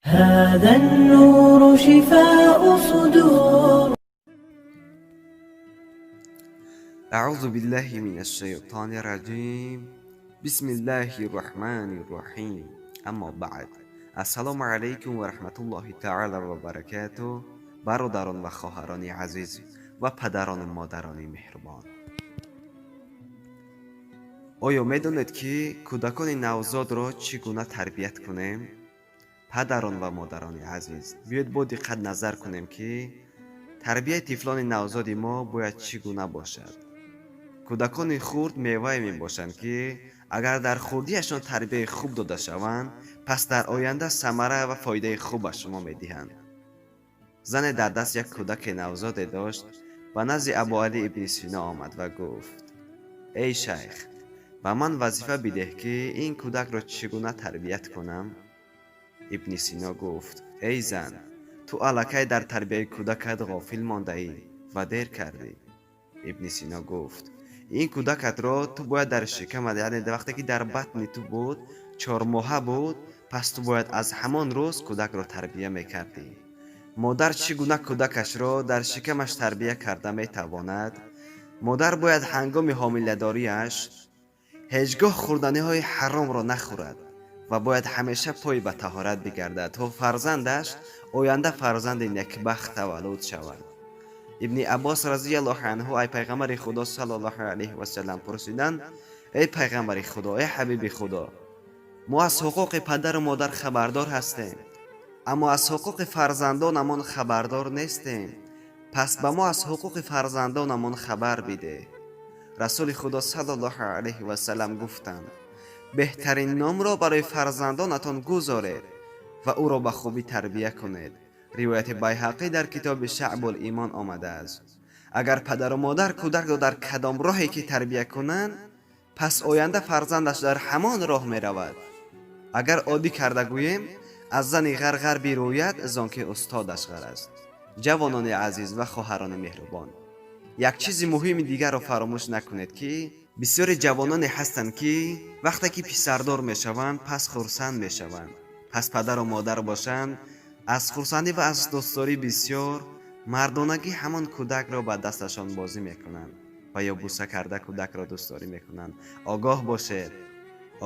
هذا النور شفاء صدور. أعوذ بالله من الشيطان الرجيم، بسم الله الرحمن الرحيم. أما بعد، السلام عليكم ورحمة الله تعالى وبركاته. Бародарон ва хоҳарони азиз ва падарону модарони меҳрубон, оё медонед, ки кӯдакони навзодро чӣ гуна тарбият кунем? Падарон ва модарони азиз, биёед бо диққат назар кунем, ки тарбияи тифлони навзоди мо бояд чӣ гуна бошад. Кӯдакони хурд мевае мебошанд, ки агар дар хурдиашон тарбияи хуб дода шаванд, пас дар оянда самара ва фоидаи хуб ба шумо медиҳанд. Зане дар даст як кӯдаки навзоде дошт, ба назди Абуалӣ ибни Сино омад ва гуфт: «Эй шайх, ба ман вазифа бидеҳ, ки ин кӯдакро чӣ гуна тарбият кунам». Ибни Сино гуфт: «Эй зан, ту аллакай дар тарбияи кӯдакат ғофил мондаӣ ва дер кардӣ». Ибни Сино гуфт: «Ин кӯдакатро ту бояд дар шикамат, яъне вақте ки дар батни ту буд, 4 моҳа буд, пас ту бояд аз ҳамон рӯз кӯдакро тарбия мекардӣ». Модар чӣ гуна кӯдакашро дар шикамаш тарбия карда метавонад? Модар бояд ҳангоми ҳомиладориаш ҳеҷ гоҳ хӯрданиҳои ҳаромро нахӯрад ва бояд ҳамеша пой ба таҳорат бигардад, то фарзандаш оянда фарзанди некбахт таваллуд шавад. Ибни Аббос разияллоҳу анҳу ай пайғамбари Худо саллаллоҳу алайҳи васалам пурсиданд: «Эй пайғамбари Худо, эй ҳабиби Худо, мо аз ҳуқуқи падару модар хабардор ҳастем, аммо аз ҳуқуқи фарзандонамон хабардор нестем. Пас ба мо аз ҳуқуқи фарзандонамон хабар бидеҳ». Расули Худо саллаллоҳу алайҳи васалам гуфтанд: «Беҳтарин номро барои фарзандонатон гузоред ва ӯро ба хубӣ тарбия кунед». Ривояти Байҳақӣ, дар китоби Шаъбул Имон омадааст. Агар падару модар кӯдакро дар кадом роҳе ки тарбия кунанд, пас оянда фарзандаш дар ҳамон роҳ меравад. Агар оддӣ карда гӯем, аз зани ғар ғар бирӯяд, зон ки устодаш ғар аст. Ҷавонони азиз ва хоҳарони меҳрубон, як чизи муҳими дигарро фаромӯш накунед, ки бисёре ҷавононе ҳастанд, ки вақте ки писардор мешаванд, пас хурсанд мешаванд. Пас падару модар бошанд, аз хурсандӣ ва аз дӯстдорӣ бисёр мардонагӣ ҳамон кӯдакро ба дасташон бозӣ мекунанд ва ё буса карда кӯдакро дӯстдорӣ мекунанд. Огоҳ бошед,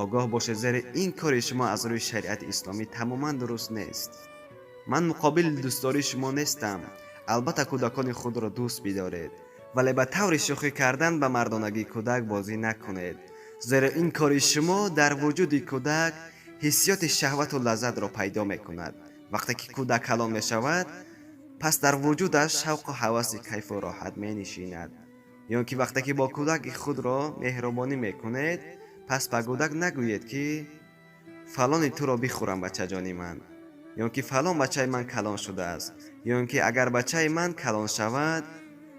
огоҳ бошед, зеро ин кори шумо аз рӯи шариати исломӣ тамоман дуруст нест. Ман муқобили дӯстдории шумо нестам. Албатта, кӯдакони худро дӯст бидоред, вале ба таври шӯхӣ кардан ба мардонагии кӯдак бозӣ накунед, зеро ин кори шумо дар вуҷуди кӯдак ҳиссиёти шаҳвату лаззатро пайдо мекунад. Вақте ки кӯдак калон мешавад, пас дар вуҷудаш шавқу ҳаваси кайфу роҳат менишинад. Ё ки вақте ки бо кӯдаки худро меҳрубонӣ мекунед, пас ба кӯдак нагӯед, ки «Фалони туро бихӯрам, бачаҷони ман», ё ки «Фалон бачаи ман калон шудааст», ё ки «Агар бачаи ман калон шавад,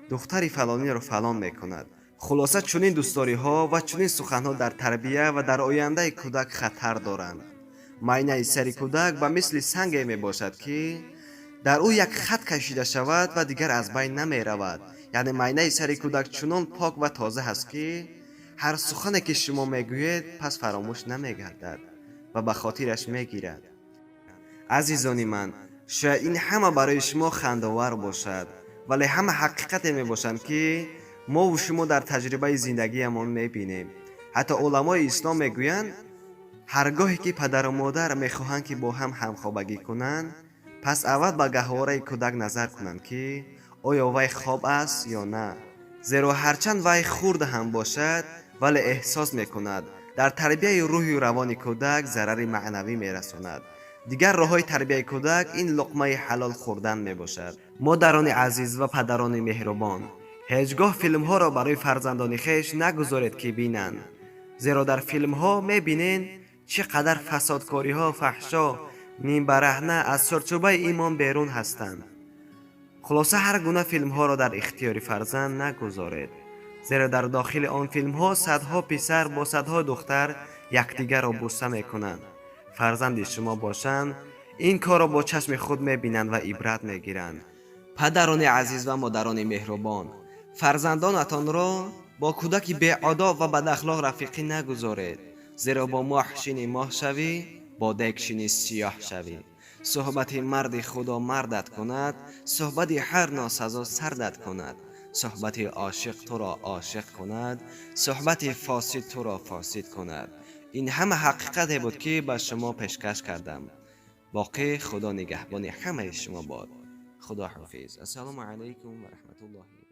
духтари фалониро фалон мекунад». Хулоса, чунин дӯстдориҳо ва чунин суханҳо дар тарбия ва дар ояндаи кӯдак хатар доранд. Майнаи сари кӯдак ба мисли санге мебошад, ки дар ӯ як хат кашида шавад ва дигар аз байн намеравад. Яъне майнаи сари кӯдак чунон пок ва тоза ҳаст, ки ҳар сухане ки шумо мегӯед, пас фаромӯш намегардад ва ба хотираш мегирад. Азизони ман, шояд ин ҳама барои шумо хандовар бошад, вале ҳама ҳақиқате мебошанд, ки мову шумо дар таҷрибаи зиндагиямон мебинем. Ҳатто уламои ислом мегӯянд, ҳар гоҳе ки падару модар мехоҳанд, ки бо ҳам ҳамхобагӣ кунанд, пас аввал ба гаҳвораи кӯдак назар кунанд, ки оё вай хоб аст ё на, зеро ҳарчанд вай хурд ҳам бошад, вале эҳсос мекунад, дар тарбияи рӯҳу равони кӯдак зарари маънавӣ мерасонад. Дигар роҳҳои тарбияи кӯдак ин луқмаи ҳалол хӯрдан мебошад. Модарони азиз ва падарони меҳрубон, ҳеҷ гоҳ филмҳоро барои фарзандони хеш нагузоред, ки бинанд, зеро дар филмҳо мебинед, чӣ қадар фасодкориҳо, фаҳшо, нимбараҳна, аз чорчӯбаи имон берун ҳастанд. Хулоса, ҳар гуна филмҳоро дар ихтиёри фарзанд нагузоред, зеро дар дохили он филмҳо садҳо писар бо садҳо духтар якдигарро буса мекунанд. Фарзанди шумо бошанд, ин корро бо чашми худ мебинанд ва ибрат мегиранд. Падарони азиз ва модарони меҳрубон, фарзандонатонро бо кӯдаки беодоб ва бадахлоқ рафиқӣ нагузоред, зеро бо моҳ шинӣ моҳ шавӣ, бо дег шинӣ сиёҳ шавӣ. Суҳбати марди Худо мардат кунад, суҳбати ҳар носазо сардат кунад. Суҳбати ошиқ туро ошиқ кунад, суҳбати фосид туро фосид кунад. Ин ҳама ҳақиқате буд, ки ба шумо пешкаш кардам. Боқӣ Худо нигаҳбони ҳамаи шумо бод. Худо ҳофиз. Ассалому алайкум ва раҳматуллоҳи.